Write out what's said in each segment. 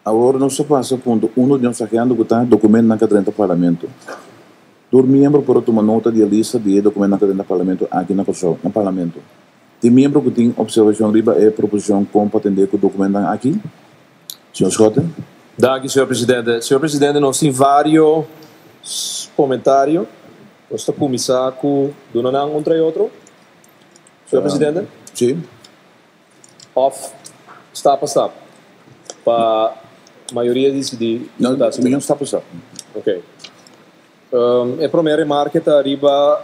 Awor nos ta pasa punto uno di nos agenda ku ta dokumentonan ku a drenta Parlamento. Tur miembro por a tuma nota di e lista di e dokumentonan ku a drenta Parlamento aki na Kòrsou, na Parlamento. Tin miembro ku tin opservashon riba e proposishon kon pa atendé ku dokumentonan aki? Señor Schotte. Danki, señor presidente. Señor presidente, nos tin vario komentario. Nos ta kuminsá ku duna nan un trai otro, señor presidente? Sí. Of stap pa stap pa mayoria disidí No, mi no stap pa stap. Ok. E promé remarke ta riba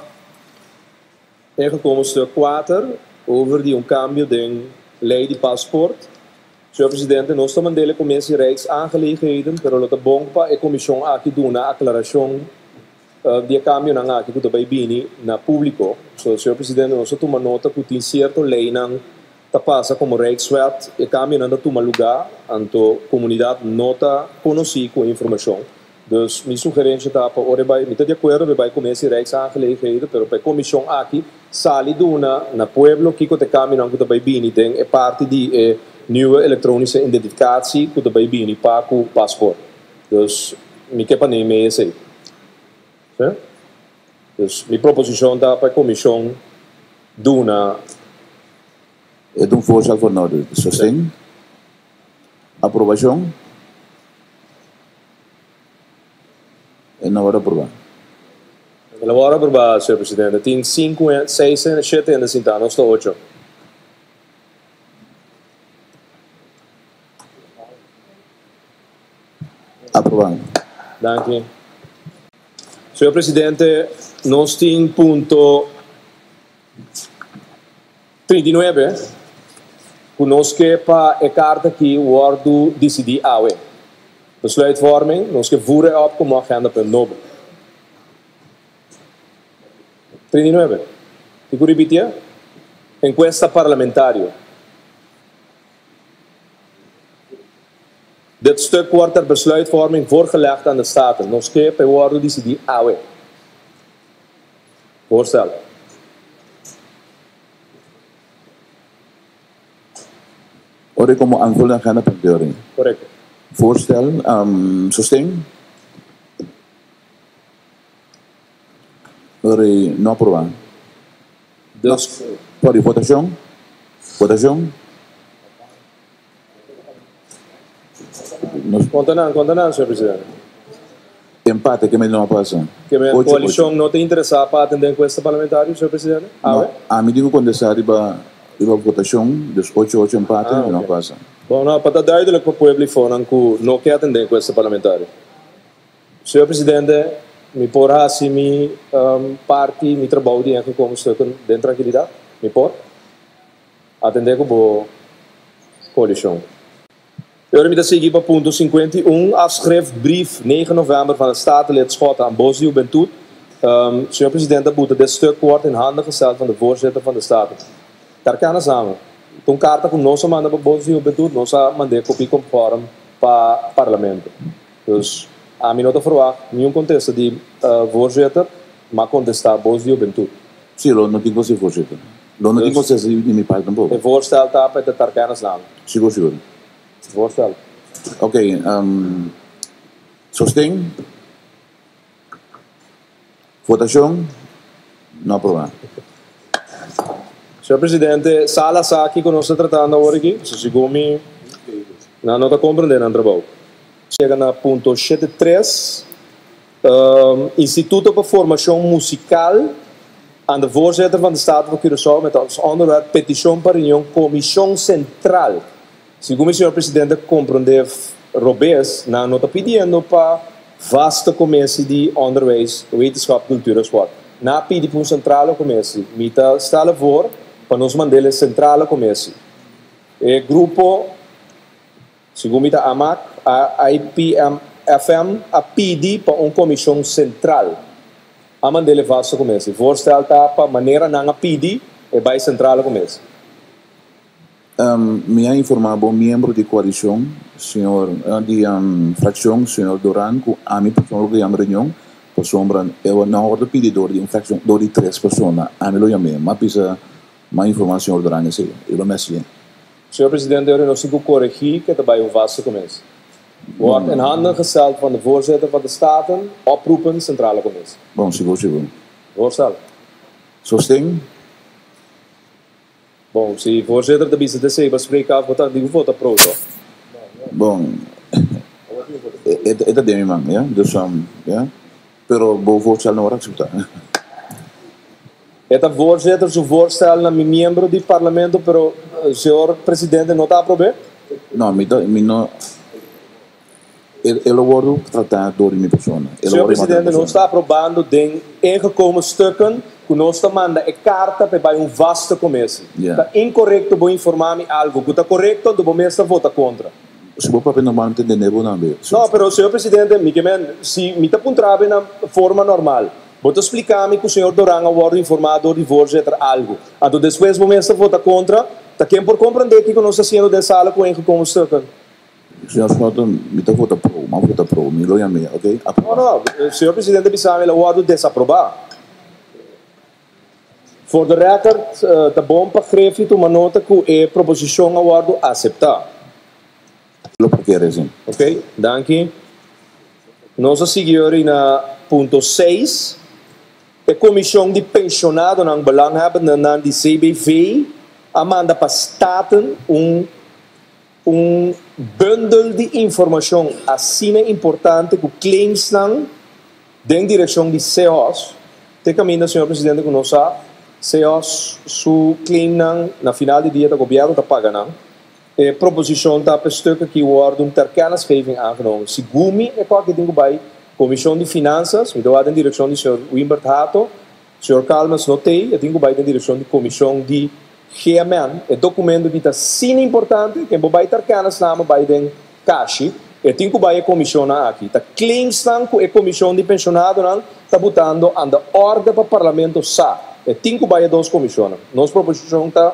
ingekomen stuk kuater over di un kambio den lei di pasport. Señor Presidente, nos ta mand'el e Commissie Rijksaangelegenheden, pero lo ta bon pa e komishon aki duna aklarashon Di e kambionan aki ku ta bai bini na públiko. So, señor presidente, nos a tuma nota ku tin sierto leinan ta pasa komo Rijkswet, e kambionan ta tuma lugá, anto komunidat no ta konosí ku e informashon. Dus, mi sugerensha ta pa ora e bai, mi ta di akuerdo pa e bai kuminsá e Rijksaangelegenheden, pero pa e komishon aki sali duna na pueblo kiko ta e kambionan ku ta bai bini den e parti di e nieuwe elektronische identificatie ku ta bai bini pa ku pasport. Dus, mi ke pa neem esei. Sí? Dus mi proposishon ta pa e komishon duna. E ta un voorstel voor nodig. Sosten? Aprobashon? E no wòrdu aprobá. E no wòrdu aprobá, señor presidente. Tin sinku, seis, shete hende sintá. Nos ta ocho. Aprobá. Danki. Señor Presidente, nos tin punto 39 ku nos ke pa e karta aki wòrdu disidí awe. Besluitvorming, nos ke voer e op komo agendapunt nobo. 39. Tin ku ripitié? Enkuesta parlamentario. Dit stuk wordt ter besluitvorming voorgelegd aan de Staten. Nos ke pa e wordo disidí awe. Voorstel. Ora e komo aanvullende agenda punt di orden. Korekto. Voorstel, sosten. Ora e no aprobá. Dus. Sorry, votashon. Votashon. Nos. Konta nan, konta nan, señor presidente. Empate, ke mende no a pasa? Ke men koalishon no ta interesá pa atendé enkuesta parlamentario, señor presidente? Awe? No, ami tin ku kontestá riba riba votashon, dus ocho ocho empate, no a pasa. Bon, no, pa ta duidelijk pa pueblo i fonan ku no ke atendé enkuesta parlamentario. Señor presidente, mi por hasi mi parti, mi trabou di ingekomen stukken den trankilidat? Mi por? Atendé ku bo koalishon. E ora mi ta sigui pa punto 51, afschrift brief 9 november van het Statenlid Schotte aan Bos di Hubentud. Señor presidente a buta dit stuk wordt in handen gesteld van de voorzitter van de Staten. Ter kennisname, ta un karta ku nos a manda pa Bos di Hubentud, nos a mand'é kopie conform pa Parlamento. Dus ami no ta verwagt niun kontesta di voorzitter, ma kontestá Bos di Hubentud. Sí, lo no tin kos di voorzitter. Lo no tin Dus kos di mi parti tampoco. e voorstel ta pa e ta tar kennisname. Sigur, sigur. Voorstel. Ok, sosten. Votashon, no aprobá. Señor Presidente, sala sa kiko nos ta tratando awor aki, pasobra segun mi nan no ta komprende nan trabou. Chega na punto 73, Instituto pa Formashon Musikal aan de Voorzitter van de Staten van Curaçao met als onderwerp Petishon pa reunion Komishon Sentral. Segun mi, señor Presidente, komprende robes, nan no ta pidiendo pa vaste commissie di Onderwijs, Wetenschap, Cultuur en Sport. Nan a pidi pa un centrale commissie. Mi ta stellen voor pa nos mand'el e centrale commissie. E grupo, segun mi ta AMAC, AIPMFM, a pidi pa un comision central. A mand'el e vaste commissie. Voorstel ta pa manera nan a pidi, e bay centrale commissie. Mi a informá bo miembro di koalishon, señor di frakshon, señor Duran, ku ami persona lo yama reunion pasobra e no a wòrdu pidi dor di un frakshon, dor di tres persona. Ami lo yam'é. M'a bisa, m'a informá señor Duran esei. E lo mester. Señor Presidente, ora nos tin ku koregí ke ta bai un vaste ku mes. Wordt in handen gesteld van de voorzitter van de Staten, oproepen Centrale Commissie. Bon, sigur, sigur. Voorstel. Sosten? Bon, si voorzitter ta bisa esey pa spreek af, bo ta di vota pro toch? Bon, e ta den mi man, ya. Dus, ya. Pero bo voorstel no word acepta. E ta voorzitter su voorstel na mi miembro di Parlamento, pero señor presidente no ta aprob'é? No, mi ta, mi no, e lo wordo tratá door di mi persona. E lo Señor wordo manda presidente, nos ta aprobando den ingekomen stukken ku nos ta manda e karta pa e bai un vaste commissie. Ta inkorekto bo informá mi algo ku ta korekto anto bo mes ta vota kontra. Si bo papia normal mi ta entendé bo tambe. No, pero señor presidente, mi ke men, si mi ta puntra bo na forma normal, bo ta spliká mi ku señor Doran a wòrdu informá dor di voorzitter algo, anto despues bo mes ta vota kontra, ta ken por komprendé kiko nos ta hasiendo den sala ku ingekomen stukken? Señor Schouten, mi ta vota pro, mi a vota pro, mi lo yam'é, ok? Aprobá. No, no, señor presidente bisa mi el a wòrdu desaprobá. For the record, ta bon pa Griffie tuma nota ku e proposishon a wòrdu aseptá. Lo parkera esei. Ok, danki. Nos a sigui ori na punto seis. E komishon di penshonadonan belanghebbenden di CBV a manda pa Staten un Un bundel di informashon asina importante ku claimsnan den direkshon di SEOS. Te kaminda, señor presidente, ku nos sa, SEOS su claimnan na final di dia ta gobièrnu ta paga nan. E proposishon ta pa e stuk aki wòrdu un ter kennisgeving aangenomen. Segun mi e kòke tin ku bai Komishon di Finansas, mi ta wak den direkshon di señor Wimbert Hato, Señor Calmes no t'ei, e tin ku bai den direkshon di Komishon di GMN. E dokumento ki ta asina importante, ken bo bai tar kennis name bai den kashi, e tin ku bai e komishonnan aki. Ta claimsnan ku e komishon di penshonadonan ta butando aan de orde pa Parlamento sa. E tin ku bai e dos komishonnan. Nos proposishon ta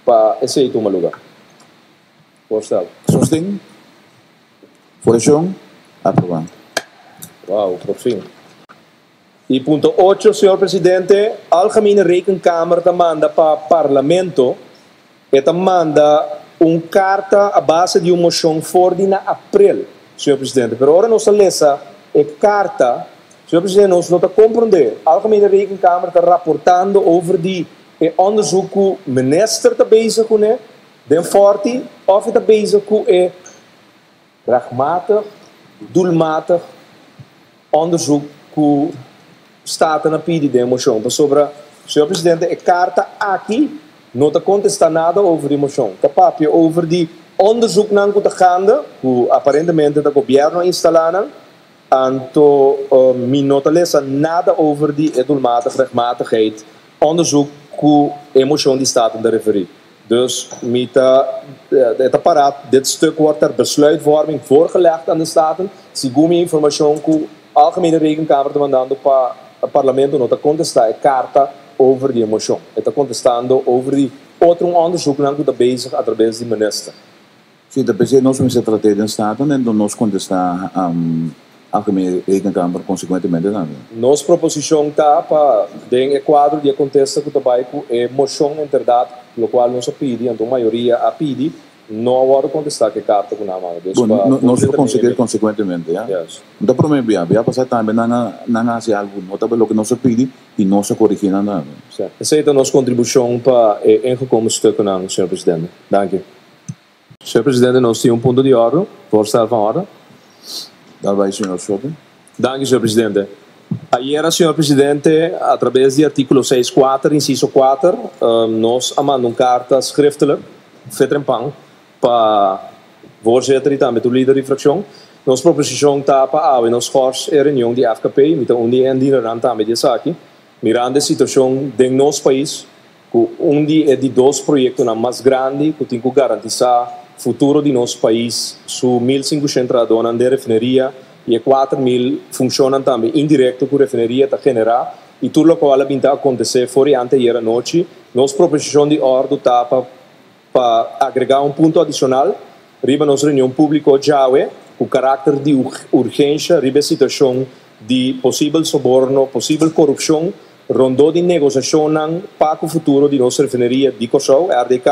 pa esei tuma luga. Voorstel. Sosten. Votacion. Aproba. Wow, por fin. I punto ocho, señor presidente, Algemene Rekenkamer ta manda pa Parlamento, e ta manda un karta a base di un moshon for di na aprel, señor presidente. Pero ora nos ta lesa e karta, señor presidente, nos no ta komprondé. Algemene Rekenkamer ta raportando over di e onderzoek ku minister ta bezig kuné den Forti òf e ta bezig ku e Rechtmatig, doelmatig onderzoek ku Staten a pidi den e moshon. Pasobra, señor presidente, e karta aki no ta kontestá nada over di moshon. Ta papia over di onderzoeknan ku ta ganda, ku aparentemente ta gobièrnu a instalá nan. Anto mi no ta lesa nada over di e doelmatig, rechtmatigheid onderzoek ku e moshon di Staten ta referí. Dus mi ta e ta pará, dit stuk wordt ter besluitvorming voorgelegd aan de Staten. Segun mi informashon ku Algemene Rekenkamer ta mandando pa Parlamento no ta kontestá e karta over di e moshon. E ta kontestando over di otro un onderzoeknan ku ta bezig atrabes di minister. Sí, ta p'esei nos mester trat'é den Staten en don nos kontestá Algemene Rekenkamer konsekuentemente tambe. Nos proposishon ta pa den e kuadro di e kontesta ku ta bai ku e moshon inderdat lokual nos a pidi, anto mayoria a pidi, no a wòrdu kontestá ku e karta ku nan a manda. Dus Bon, pa nos lo voorzitter konsiguié neem. konsekuentemente, ya. Yes. No ta promé bia, bia pasá tambe nan a nan a hasi algu no tabata loke nos a pidi i nos a korigí nan tambe. Sí. Esei ta nos kontribushon pa e ingekomen stukkennan, señor presidente. Danki. Señor Presidente, nos tin un punto di orde, voorstel van orde. Dal bai, señor Schotten. Danki, señor Presidente. Ayera, señor Presidente, a traves di artíkulo seis kuater, insiso kuater, nos a manda un karta schriftelijk, fe trempan, pa voorzitter i tambe tur lider di frakshon. Nos proposishon ta pa awe nos schors e reunion di FKP, mi ta un di e indienernan tambe di esaki, mirando e situashon den nos pais, Ku un di e di dos proyektonan mas grandi ku tin ku garantisá futuro di nos pais, su 1500 trahadónan den refineria i e 4000 funshonnan tambe indirekto ku refineria ta generá i tur lokual a bin ta akontesé for di anteayer anochi, nos proposishon di òrdu ta pa pa agregá un punto adishonal riba nos reunion públiko djawe ku karakter di urgensha riba e situashon di posibel soborno, posibel korupshon Rondó di negosiashonnan pa ku futuro di nos refineria di Kòrsou, RDK,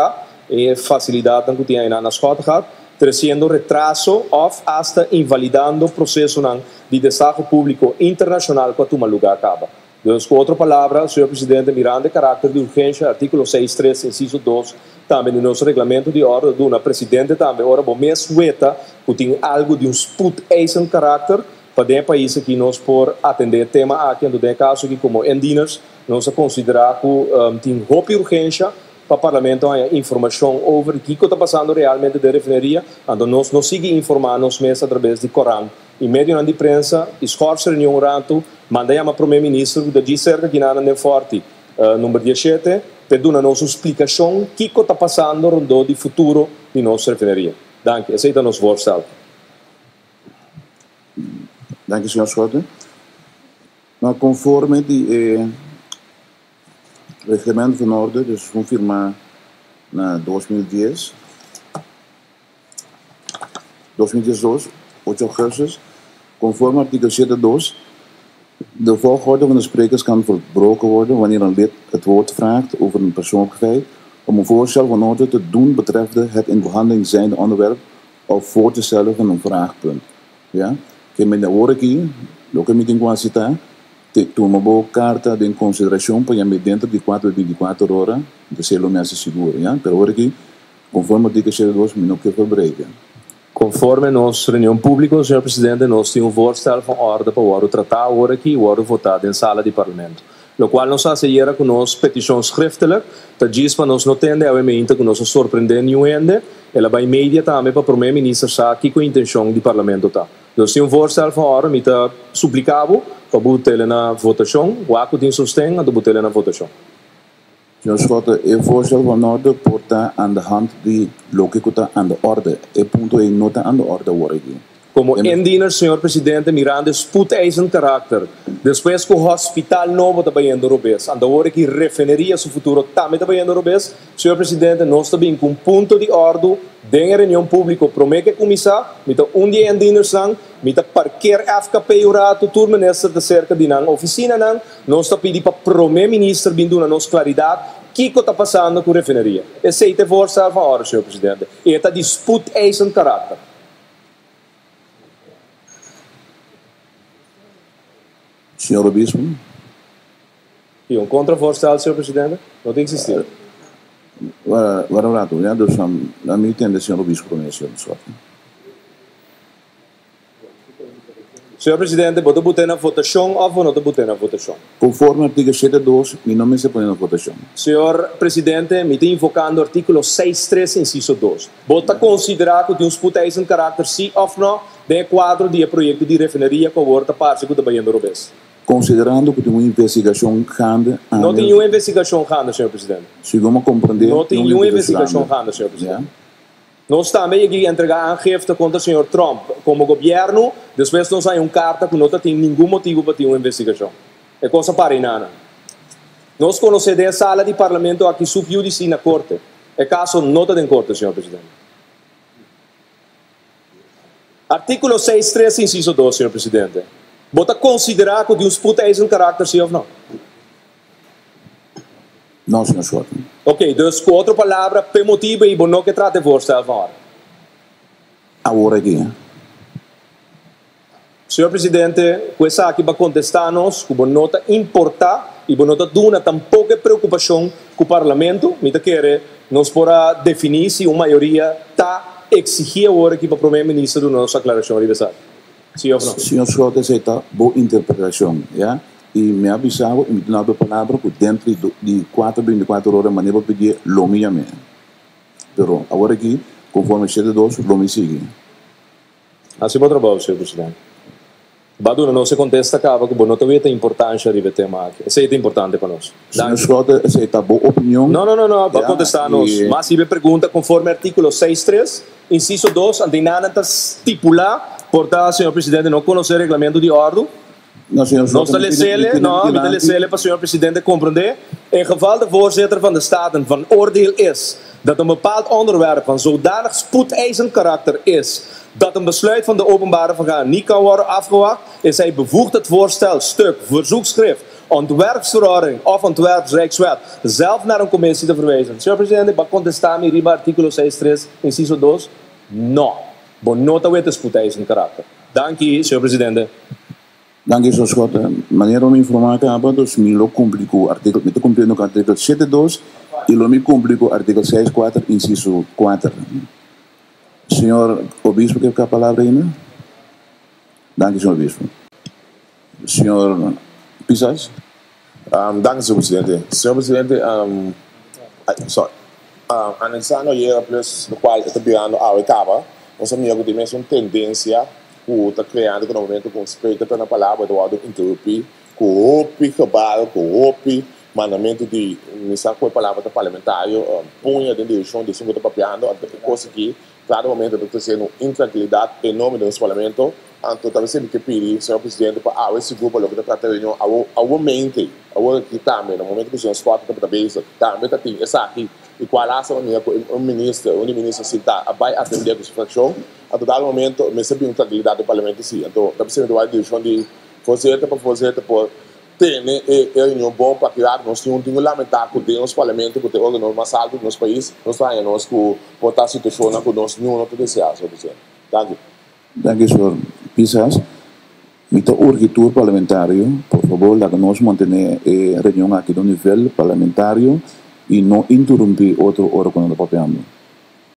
e fasilidatnan ku tin ainan na Schottegat. tresiendo retraso òf asta invalidando prosesonan di destaho públiko internashonal ku a tuma lugá kaba. Dus, ku otro palabra, señor presidente, mirando e karakter di urgensha, artíkulo seis tres, insiso dos, tambe di nos reglamento di òrde duna presidente tambe ora bo mes weta ku tin algu di un spoedeisend karakter pa den e pais aki nos por atendé e tema aki. Anto den e kaso aki komo indieners nos a konsiderá ku tin hopi urgensha pa Parlamento haña informashon over di kiko ta pasando realmente den refineria, anto nos no sigui informá nos mes atrabes di korant i medionan di prensa i schors reunion un ratu, manda yama Prome Minister ku ta djis serka kinanan den Forti number dieshete p'e duna nos un splikashon kiko ta pasando rondó di futuro di nos refineria. Danki. Esei ta nos voorstel. Danki señor Schotte. No, konforme di e Reglement van Orde, dus esun firmá na 2010, 2012, 8 augustus, conforme artículo 7.2, de volgorde van de sprekers kan verbroken worden wanneer een lid het woord vraagt over een persoonlijk feit om een voorstel van orde te doen betreffende het in behandeling zijnde onderwerp of voor te stellen van een vraagpunt. Ja, ke men awor aki, loke mi tin ku hasi ta, te tuma bo karta den konsiderashon pa yam'é denter di kuater binti kuater ora, entonces lo mi hasi sigur, ya. Pero awor aki, konforme artíkulo 72, mi no ke verbreken. Konforme nos reunion públiko, señor presidente, nos tin un voorstel van orde pa wòrdu tratá awor aki i wòrdu votá den sala di parlamento. Lokual nos a hasi ayera ku nos petishon schriftelijk ta djis pa nos no tende awe meinta ku nos a sorprendé niun hende. El a bai media tambe pa prome minister sa kiko intenshon di parlamento ta. Nos tin un voorstel van orde, mi ta supliká bo pa bo tele na votashon. Wak ku tin sosten, anto bo tele na votashon. Señor Schotte, e voorstel van orde por ta aan de hand di loke ku ta aan de orde. E punto ei no ta aan de orde awor aki. Como indiener, señor presidente, mirando e spoedeisend karakter, despues cu hospital nobo ta bayendo robes, anto awor aki refineria su futuro tambe ta bayendo robes, señor presidente, nos ta bin cu un punto di ordu den e reunion publico prome cu e cuminsa. Mi ta un di e indienersnan, mi ta parkeer FKP un rato, tur minister ta cerca di nan oficinanan, Nos ta pidi pa Prome Minister bin duna nos claridad kico ta pasando cu refineria. Esey ta e voorstel van orde, señor Presidente. E ta di spoedeisend karakter. Señor Obispo. Tin un contravoorstel, señor Presidente? No ta existi. Wara un rato, ya, dus mi tende señor Obispo prome, señor Schotte. Señor Presidente, bo ta but'é na votashon òf bo no ta but'é na votashon? Konforme artíkulo shete dos, mi no mester pone na votashon. Señor Presidente, mi ta invokando artíkulo seis tres, insiso dos. Bo ta konsiderá ku tin un spoedeisend karakter sí òf nò den e kuadro di e proyekto di refineria ku awor ta parse ku ta bayendo robes? Konsiderando ku tin un investigashon gande No tin niun investigashon gande, señor Presidente. Segun mi a komprendé, No tin niun investigashon gande, señor Presidente. Nos tambe yegi entrega aangifte kontra señor Trump komo gobièrnu, despues nos haña un karta ku no ta tin ningun motibu pa tin un investigashon. E kos a para inana. Nos konosé den e sala di parlamento aki sub judici na korte. E kaso no ta den korte, señor presidente. Artíkulo seis tres insiso dos, señor presidente. Bo ta konsiderá ku di un spoedeisend karakter si òf no? No, señor Schotten. Ok, dus ku otro palabra, p'e motibu ei bo no ke trata e voorstel van orde. Awor aki. Señor Presidente, ku esaki bo a kontestá nos ku bo no ta importá i bo no ta duna tampoko e preokupashon ku Parlamento, mi ta kere nos por a definí si un mayoria ta eksigí awor aki pa Prome Minister duna nos aklarashon riba esaki. Sí òf no? Señor Schotten, esei ta bo interpretashon, ya? I mi a bisa bo i mi ta duna bo e palabra ku dentro di kuater bintikuater ora manera bo pidié lo mi yam'é. Pero awor aki, konforme shete dos, lo mi sigui. Hasi bo trabou, señor presidente. Bo a duna nos e kontesta kaba ku bo no ta weta importansha riba e tema aki. Esei ta importante pa nos. Señor Schotte, esei ta bo opinion. No, no, no, no. Bo a kontestá nos. Mas riba e pregunta konforme artíkulo seis tres, insiso dos, antenanan ta stipulá, por ta, señor presidente, no konosé reglamento di òrdu. No, señor Nos ta lesele, no, mi ta lesele pa señor presidente comprende. In geval de voorzitter van de Staten van oordeel is dat een bepaald onderwerp van zodanig spoedeisend karakter is dat een besluit van de openbare vergadering niet kan worden afgewacht, is hij bevoegd het voorstel, stuk, verzoekschrift, ontwerpsverordening of ontwerpsrijkswet zelf naar een commissie te verwijzen. Señor presidente, pa contesta mi riba artículo seis tres, inciso dos. No, bo no ta weta spoedeisend karakter. Danki, señor presidente. Danki, señor Schotte. Manera mi informá kaba, dus mi lo kumpli ku artíkulo, mi ta kumpliendo ku artíkulo shete dos i lo mi kumpli ku artíkulo seis kuater insiso kuater. Señor Obispo ke palabra ainda? Danki, señor Obispo. Señor Pisas. Danki, señor presidente. Señor presidente, sorry. Analisando ayera plus locual e ta birando awe caba, nos a mira cu tin mes un tendencia cu ta creando cu na momento cu un spreker ta na palabra ta wordo interrupi cu hopi gebaar, cu hopi mandamento di, mi sa cu e palabra ta parlamentario, puña den direccion di esun cu ta papiando. Anto e cos aki Cada momento ta treciendo un intranquilidad enorme den nos Parlamento, anto ta mester mi ke pidi Señor Presidente pa awe sigur pa loke ta trata e reunion awo awo mente, awor aki tambe na momento cu Señor Schotte tabata bezig tambe ta tin esaki y cual hasta manera cu un minister, un di minister sinta a bay atende cu su fraccion, anto dado momento mester bin un tranquilidad den Parlamento si, anto ta mester mi ta wak direccion di voorzitter pa voorzitter por Tene e reunion bon pa kira nos tin un tin ku lamentá ku den nos parlamento ku ta e organo mas alto di nos pais nos ta haña nos ku por ta situashonnan ku nos niun no ta deseá, señor presidente. Danki. Danki, señor Pisas. Mi ta urgi tur parlamentario, por fabor laga nos mantené e reunion aki na un nivel parlamentario i no interumpí otro ora ku nan ta papiando.